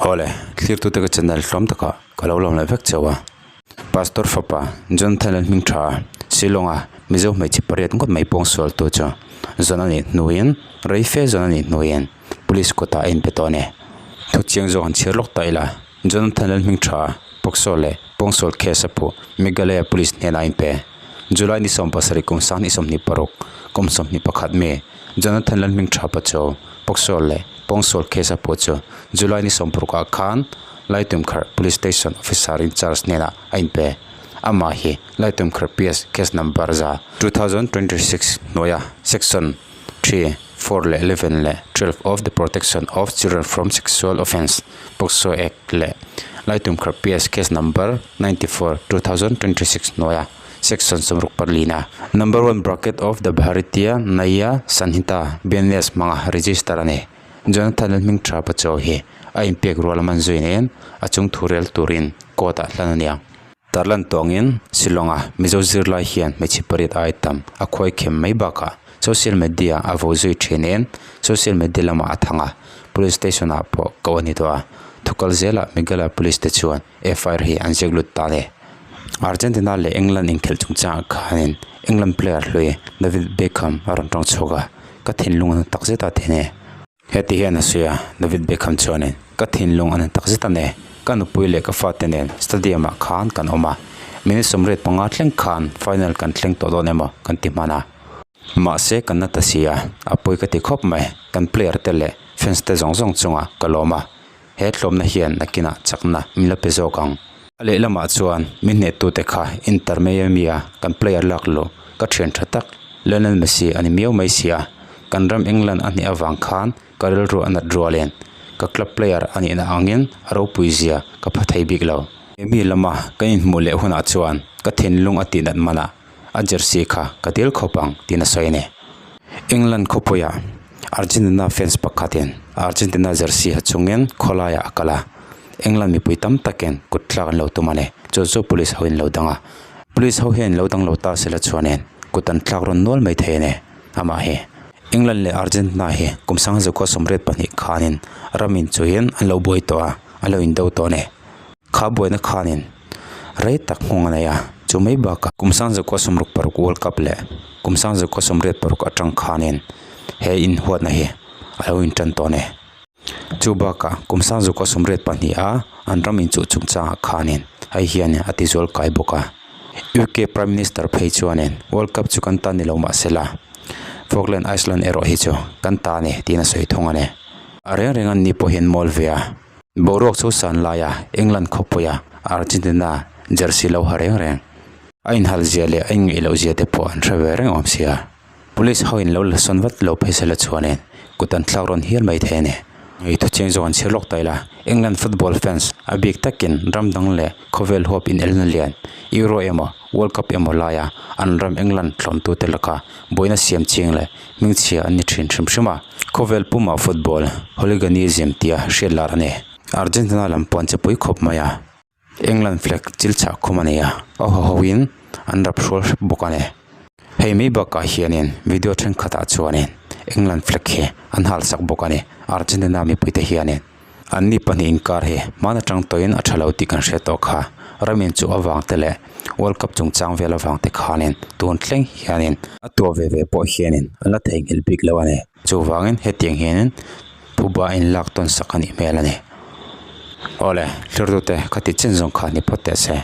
Awle, thlirtute ka channel hlawm takah ka lo lawm leh vek chauh a. Pastor fapa Jonathan Lalhmingtha Shillong-a Mizo hmeichhe pariat ngawt mai pawngsual tu chu zawn a nih hnuin rei fe zawn a nih hnuin police kawtah a inpe tawh a ni. Thuchiang zawk an chhiar lawk ta ila Jonathan Lalhmingtha Pawksaw leh pawngsual case a phuh Meghalaya police hnenah a inpe. July ni 17 kum 2026 kum 21 mi Jonathan Lalhmingtha Pacho Pawksaw leh pawngsual case a phuh chu July ni 60 ah khan Laitumkharh Police Station Officer in Charge hnenah a inpe. Amah hi Laitumkharh PS Case Number za 2026 hnuaia Section 3, 4 leh 11 leh 12 of the Protection of Children from Sexual Offence, POCSO Act, leh Laitumkharh PS Case Number 94, 2026 hnuaia Section 64 Number 1 Bracket of the Bharatiya Nyaya Sanhita, BNS, hmanga register a ni. Jonathan Lalhmingtha Pachaw hi a inpek rual a man zui nen a chung thu rel turin court ah hlan a nia. Tarlan tawngin Shillong-a Mizo zirlai hian hmeichhe pariat ai tam a khuai khem mai bakah social media a vo zui thin in social media lamah a thang a, police station ah pawh koh a ni tawh a. Thukal zelah Meghalaya police te chuan FIR hi an ziak lut ta a ni. Argentina leh England inkhelh chungchangah khanin England player hlui David Beckham a rawn tawng chhuak a, ka thinlung a na tak zet a ti a ni. Heti hian a sawi a, David Beckham chuanin, Ka thinlung a na tak zet a ni. Ka nupui leh ka fate nen stadium ah khan kan awm a, minute 85 thleng khan final kan thleng tawh dawn emaw kan ti hman a. Mahse kan na ta si a, a pawi ka ti khawp mai, kan player te leh fans te zawng zawng chungah ka lawm a. He tlawmna hian nakinah chakna min la pe zawk ang. A lehlamah chuan min hnehtute kha Inter Miami-a kan player lak luh ka thian tha tak Lionel Messi a ni miau mai si a, kan ram England a hneh avang khan ka rilru a nat rualin ka club player a nihna angin a ropui zia ka pha thei bik lo. Miami lama kan inhmuh leh hunah chuan ka thinlung a tihnat manah a jersey kha ka dil khawp ang tiin a sawi a ni. England khawpuiah Argentina fans pakhatin Argentina jersey ha chungin khawlaiah a kal a, England mipui tam takin kut thlak an lo tum a ni. Chu chu police ho in lo dang a, police ho hian lo dang lo ta sela chuanin kut an thlak rawn nual mai thei a ni. Amah hi England leh Argentina hi kum sangzawkua 82 khanin ram inchuhin an lo buai tawh a, an lo indo tawh a ni. Kha buaina khanin rei tak nghawng a nei a, chu mai bakah kum sangzakua 66 World Cup leh kum sangzakua 86 atang khanin he inhuatna hi a lo intan tawh a ni. Chu bakah kum sangzakua 82 a an ram inchuh chungchangah khanin hei hian a ti zual kai bawk a. UK Prime Minister phei chuanin World Cup chu kan ta ni lo mahsela Falkland Island erawh hi chu kan ta a ni tiin a sawi thung a ni. A reng reng an ni pawh hian mawl ve a. Boruak chu san laia England khawpuia Argentina jersey lo ha reng reng. A inhal zia leh a inngeih loh zia te pawh an hre ve reng awm sia. Police ho in lo la sawn vat lo phei sela chuanin kut an thlak rawn hial mai thei a ni. Ngei thu cheng zawk an chhir lawk ta ila, England football fans a bik takin ram dang leh khawvel huap inelna lian Euro emaw World Cup emaw laia an ram England tlawmtute laka buaina siam ching leh hmingchhia an ni thin hrim hrim a. Khawvel pumah football hooliganism tia hriat lar a ni. Argentina lam pawh an che pui khawp mai a, England flag chil chhah khum a nei a, a haw hoin an rap hrual hrep bawk a ni. Hei mai bakah hianin video thenkhatah chuanin England flag hi an hal sak bawk a ni, Argentina mipuite hianin. An ni pahnih inkar hi hmaan atang tawhin a tha lo tih kan hre tawh kha. Ram inchuh avang te leh World Cup chungchang vel avang te khanin tun thleng hianin a tuah ve ve pawh hianin an la theihnghilh bik lo a ni. Chuvangin hetiang hianin phuba a inlak tawn sak a nih hmel a ni. Awle, hlirtute khati chin zawng kha ni phawt teh se.